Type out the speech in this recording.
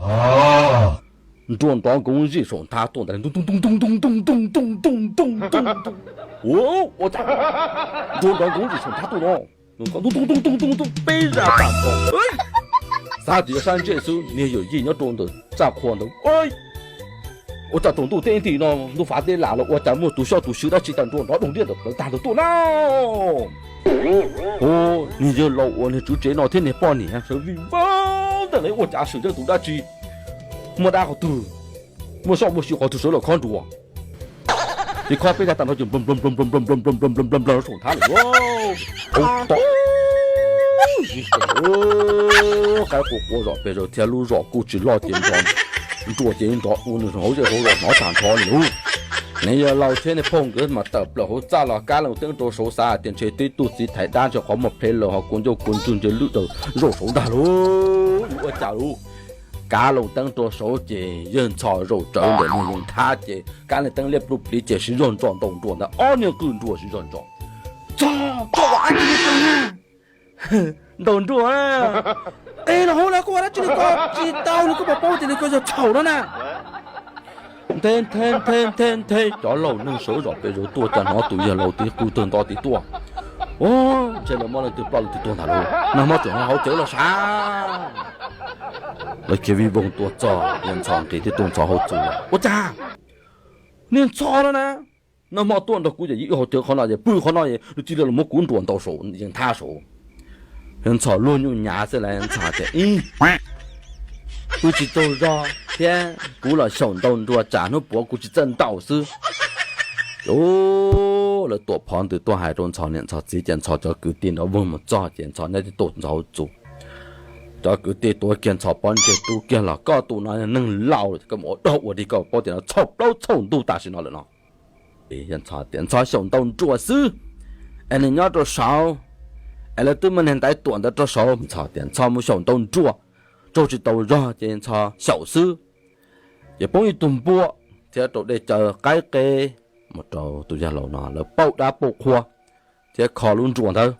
Nruas nrov nkoov zim saum nthab tuaj ntag, ntuj ntuj ntuj ntuj ntuj ntuj ntuj ntuj ntuj ntuj ntuj ntuj. Ua cas nruas nrov nkoov zim saum nthab tuaj no, ntuj ntuj ntuj ntuj ntuj ntuj peb zaj tag nrho. Xav tias yog sab ntsej xwb, niag yawm yij nyob rau ntawm txaj qhua ntawd, ua cas tsaus ntuj teb nti no ntuj fav teb lam los ua cas muaj tus xyov tus xwm dab tsi tawm nruas nrov doog liaj ntawm plawv tag ntawd tuaj na. Hu, niag yawg laus uas niag tswv tsev no thiab niag poj niam sawv vij vog ntawm lawv ua cas swm yog tus dab tsi, muaj dab qhov twg, muaj soj muaj xyw qhov twg sawv los khob nruas. Ces khob peb zaj tag nrho ces nplawg nplawg nplawg nplawg nplawg nplawg nplawg nplawg nplawg nplawg saum nthab lawm. Qaib qua qua zom pes zaws thiab lub zos kuj tsis loj ces nruas ces nrov ua nws hauv zej hauv zos hnov tag nrho li lauj. Niag yawg laus thiab niag phauj nkawd mas tawm plaws hauv txaj los kav loo teeb rau saud xav tias ntshe twb tuaj txiv thaiv dab ntshe qhov muag phem lawm ho kua ncauj kua ntswg ntshe lwj daws zaum saud ntag lauj. Ua cas lauj, kav loo teeb rau saud ces yawg Ntxhov zaum tsawv ntawm niag yees thab ces kav loo teeb liab pluj pliv ces siv zog ntsos ntaus nruas ntag, ob niag qw nruas siv zog ntsos. Txog, txog ua dab tsi li ko na? Ntaus nruas. Es los hauv lawv kuj ua dab tsi li ko tsis tau li, koj puas paub tias li ko yog txhaum no na? Nthe nthe nthe nthe nthe, cov laus neeg sawv zom pes zaws tuaj cas hnov tus yawg laus tiv qw tawg nto tiv tuaj. Ua, ntshe lawv muab leej twg ploj leej twg tuag ntag lauj, nag hmo tseem ho hauv cawv los sav. Lawv khiav vij voog tuaj txog, yawg Ntxhov nqis thiab tus Ntxhov hauv txus. Ua cas niag Ntxhov no na, nag hmo tuaj nrog kuv ces ib hauv cawv qhov no es pw qhov no es nws cia li los muab kuv nruas ntaus saum yees thab saud. Yawg Ntxhov luag nyuj nyav xwb las, Ntxhov tias ib, kuv tsis tsaug zog thiab kuv los xyaum ntaus nruas tsam hnub puav kuv tsis txawj ntaus xwb. Lawv tuam phov ntws tuaj hais rau Ntxhov niam Ntxhov txiv ces Ntxhov cov kwv tij nrov voog mus txog ces Ntxhov nyob tib tuaj Ntxhov hauv txus. Cov kwv tij tuav kiag Ntxhov pob ntseg rub kiag los, koj tus no neeg laus koj mus ua dog ua dig koj paub tias no txhaum plaub txhaum ntug tam sim no lawm no. Yawg Ntxhov tias Ntxhov xyaum ntaus nruas xwb es nws nyob rau saud es lawv twb muaj niag ntaiv tuam ntawd rau saud. Ntxhov tias Ntxhov mus xyaum ntaus nruas, tsaug tsis tau zog ces Ntxhov xyaum xwb. Ces poob ib tug npua thiab rau dej cawv qaib qe mus rau tus yawg laus no, lawv pauj dab pauj qhua thiab kho lub nruas ntawd.